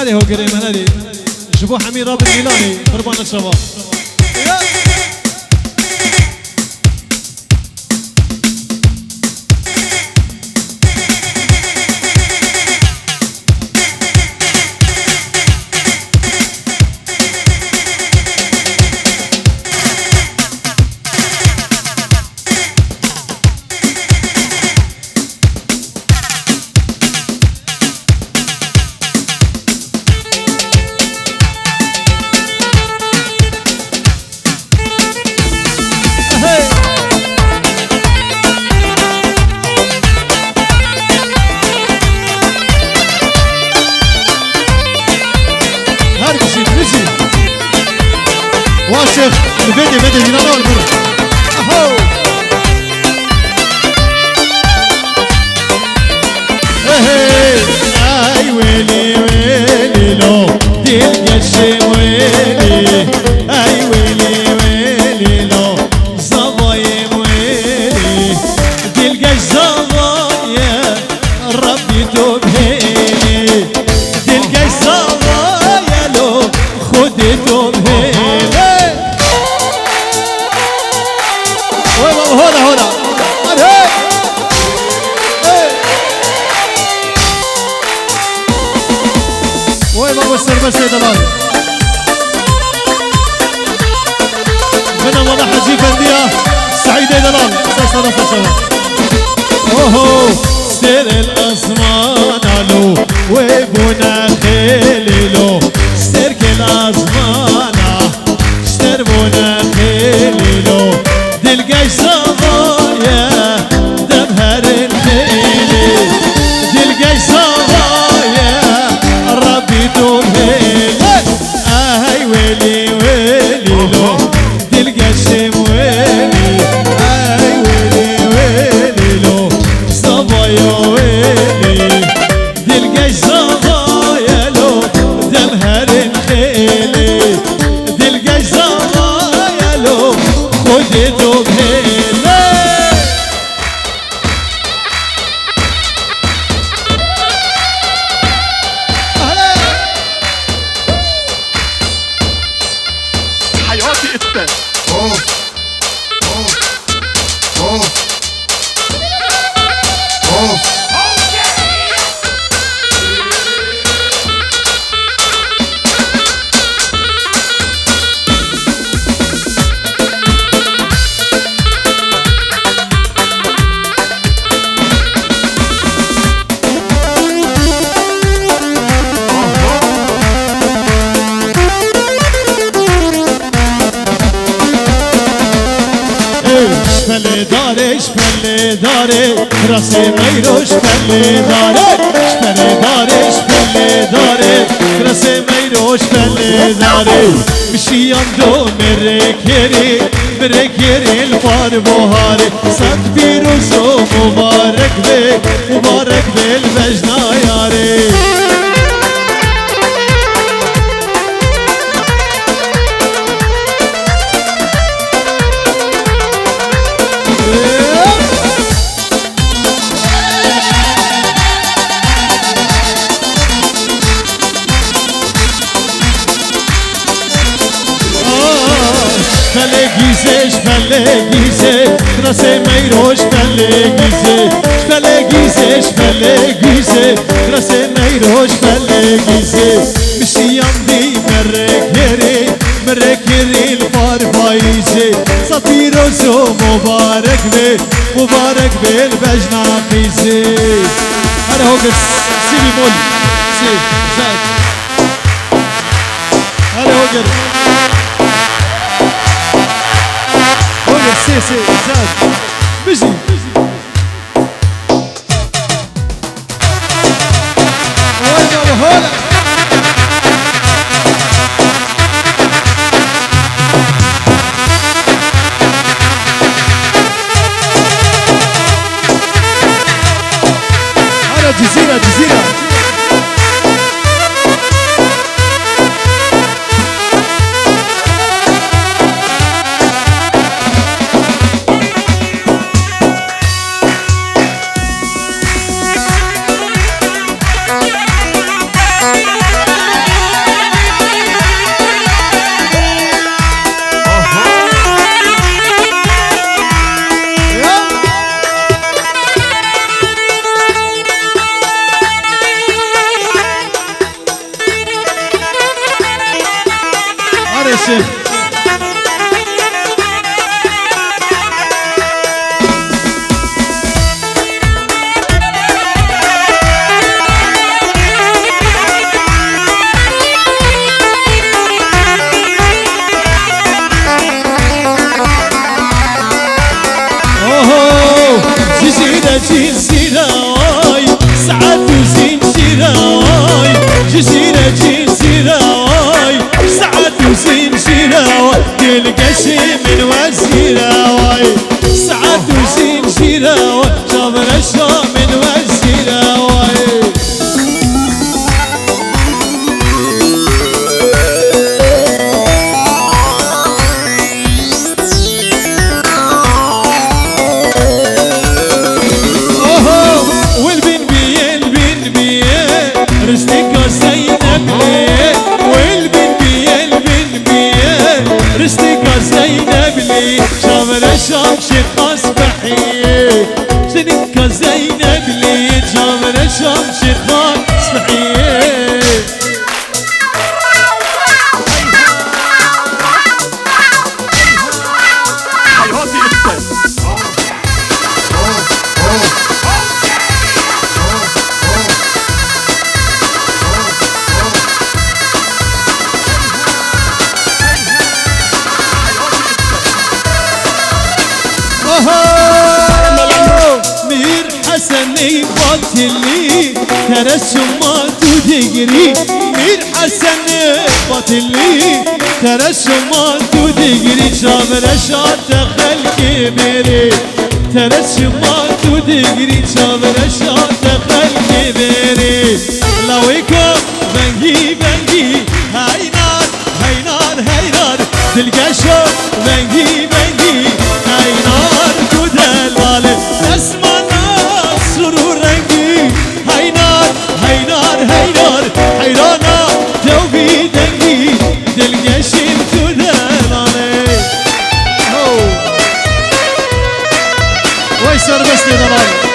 هذه هو كريم هذه جبوا حميد رابط ميلاني قربان الشباب. واشف الفيديو هنا اول مره. اهو اي ويلي ويلي لو تلقى الشي ويلي. اي ويلي ويلي لو صبايم ويلي تلقى الصبايا ربي تبهيلي. تلقى الصبايا لو خدي تبهيلي. هنا وين ابو السر بس دلال من واضح حجي فنديه سعيد دلال صار اوه سر الاسمان الو وابونا خيلو سر كل اسمان سر بونا خيلو دلقاي صبايا دمهر الخيلي. دلقاي صبايا ربي تبهيلي. اي ويلي ويلي لو تلقى الشم ويلي. اي ويلي ويلي لو صبايا ويلي. دلقاي صبايا لو دمهر الخيلي. دلقاي صبايا لو خدي تبهيلي. حياتي انت شفل داري راسي ميروش شفل داري شفل داري راسي ميروش شفل داري مشي يندو مركيري الفار بوهاري صد بيروزو مبارك بالبجنا ياري. شفلگیزه راسه میروش شفلگیزه راسه میروش شفلگیزه مشیم دی مرکری الفار فایزه صفیروزو مبارک بالبجنا خیزه. هر هوگس سیبی مول سی زاد هر هوگر سي زاد بيجي وين هولا على جزيرة جزيرة جزيرة سعد وزنجيرة جزيرة جزيرة سعد وزنجيرة تلقى من وزيرة سعد وزنجيرة جابر الشام من وزيرة شام شيخ اصبحي سنك زينب لي جامر شام شيخ اصبحي مير حسني باطلي ترسمات ودقري مير حسني باطلي ترسمات ودقري جابر شات خلق بيري ترسمات ودقري جابر شات خلق بيري لويكو بنجي بنجي هاينار هاينار هاينار تلقى شو بنجي بنجي هاينار كودل اسمع ناس سرور رنجي هاينار هاينار هاينار حيرانا توبي دنجي تلقى شيل كودل ويسر بس لي ضراي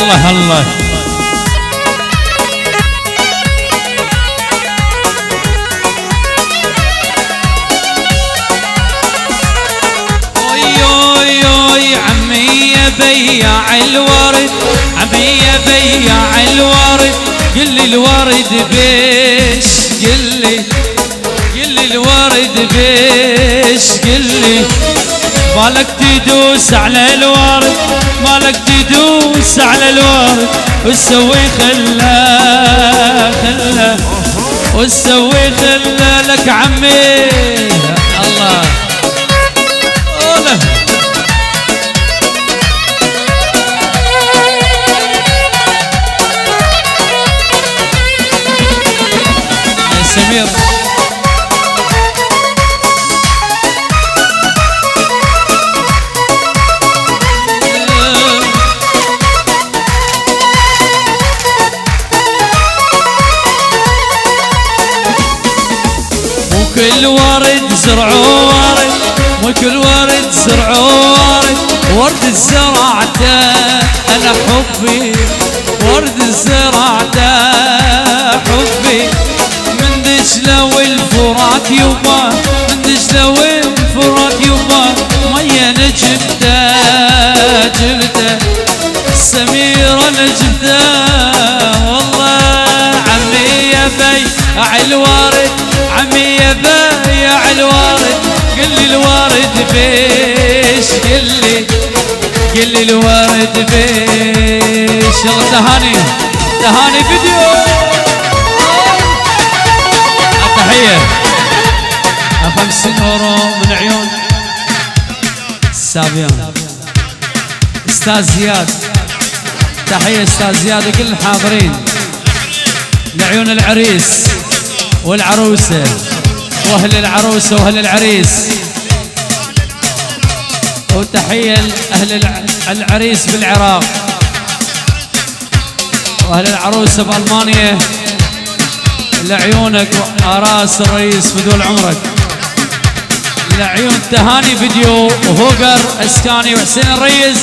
الله الله عمي بياع الورد عمي بياع الورد قل لي الورد بيش قل لي الورد بيش قل لي مالك تدوس على الورد مالك تدوس على الورد وتسوي خلا وتسوي خلا لك عمي الله سمير كل ورد زرعوا ورد مو كل ورد زرعوا ورد ورد زرعته انا حبي ورد زرعته حبي من دجله والفرات يبا من دجله والفرات يبا مية انا جبته سمير انا جبته والله عمي يا بياع الورد عمي يا بياع الورد قل لي الورد بيش قل لي الورد بيش يلا تهاني فيديو التحية 50 يورو من عيون السابيان استاذ زياد تحية استاذ زياد وكل الحاضرين لعيون العريس والعروسة واهل العروسة واهل العريس وتحية لأهل العريس بالعراق واهل العروسة بألمانيا لعيونك وراس الرئيس فدول عمرك. لعيون تهاني فيديو وهوجر اسكاني وحسين الرئيس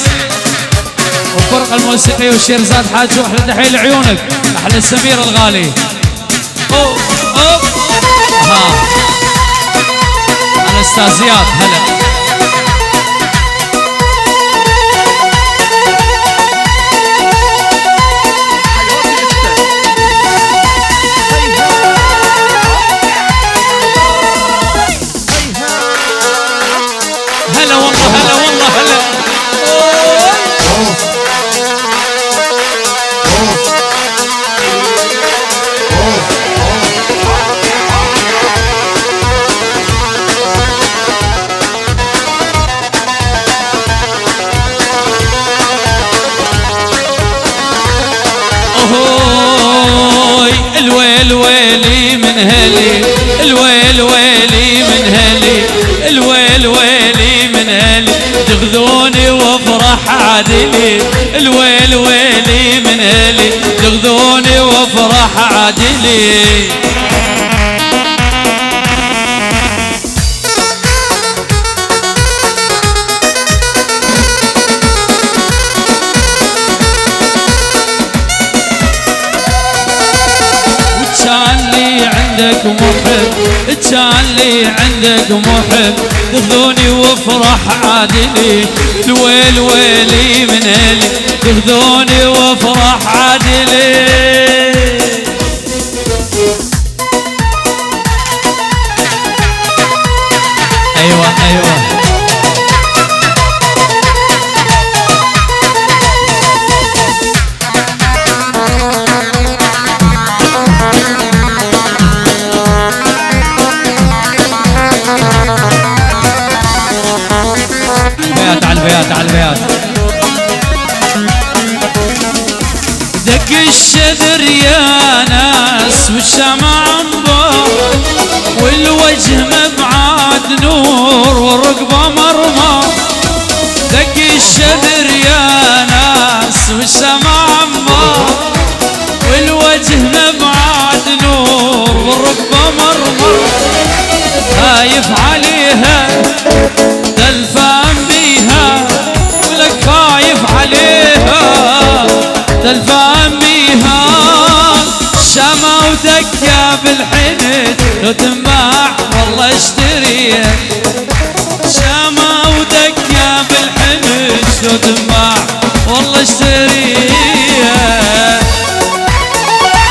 والفرقه الموسيقيه والشيرزاد حاج. واحلى تحيه لعيونك احلى سمير الغالي. اوه اوه ها الاستاذ زياد هلا. هلا والله هلا والله هلا. الويل ويلي من هلي، الويل ويلي من هلي، الويل ويلي من هلي، تغذوني وافرح عادلي. الويل ويلي من هلي، تغذوني وافرح عادلي. كان لي عندك محب، كان لي عندك محب، تغذوني وافرح عادلي. الويل ويلي من هلي، تغذوني وافرح عادلي. ايوه ايوه على البيات. دق الشذر يا ناس والشمع انبار، والوجه مبعاد نور والرقبة مرمى. دق الشذر يا ناس والشمع انبار، والوجه مبعاد نور والرقبة مرمى. خايف عليها تلفان بيها، ولك خايف عليها تلفان بيها. شمع ودكة بالحنت لو تنباع والله اشتريها. شمع ودكة بالحنت لو تنباع والله اشتريها.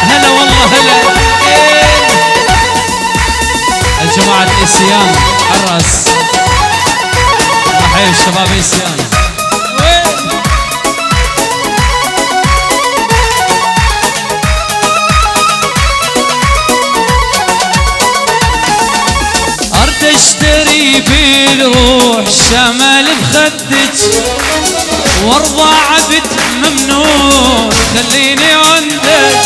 هلا والله هلا. الجماعة الإسيان حراس حي الشباب الإسيان. أرد اشتري بالروح شمال بخدك، وارضى عبد ممنون خليني عندك.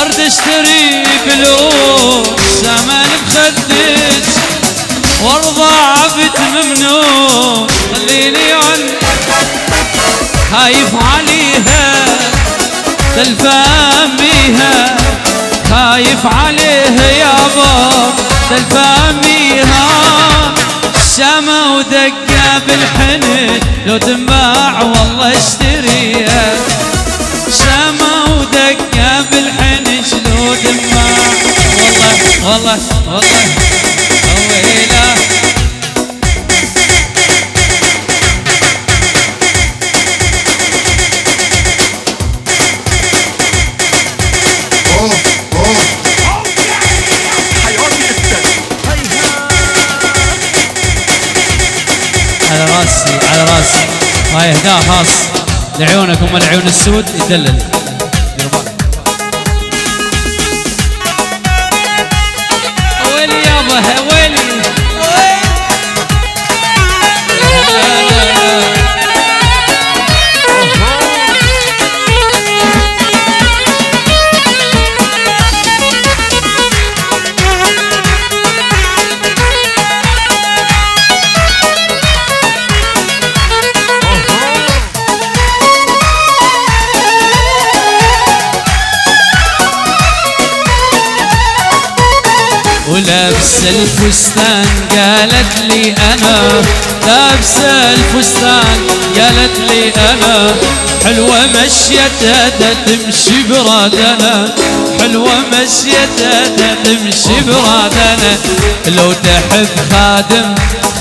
أرد اشتري بالروح شمال بخدك، وارضى عبد ممنون خليني عندك. خايف عليها تلفان بيها، خايف عليها يابا تلفان بيها. شمع ودقة بالحنت لو تنباع والله اشتريها. شمع ودقة بالحنت لو تنباع والله والله والله ويلا. على راسي على راسي. هاي اهداء خاص لعيونك هم العيون السود يدلل. ويلي يابا ويلي. ولابسه الفستان قالت لي انا، لابسه الفستان قالت لي انا، حلوه مشيتها تمشي برادنا، حلوه مشيتها تمشي برادنا. لو تحب خادم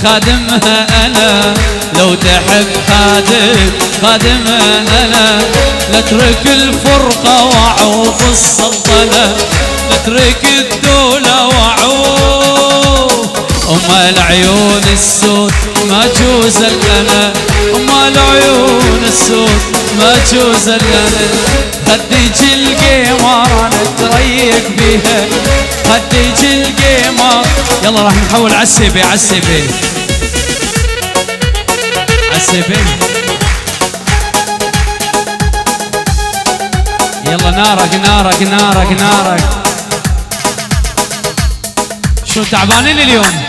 خادمها انا، لو تحب خادم خادمها انا، نترك الفرقه واعوف السلطنه، نترك الدوله واعوف. امال عيون السود ما جوز لنا، امال عيون السود ما جوز لنا. خديج القمر انا تريق بيها، خديج القمر. يلا راح نحول عالسيبي عالسيبي عالسيبي. يلا نارك نارك نارك نارك. شو تعبانين اليوم؟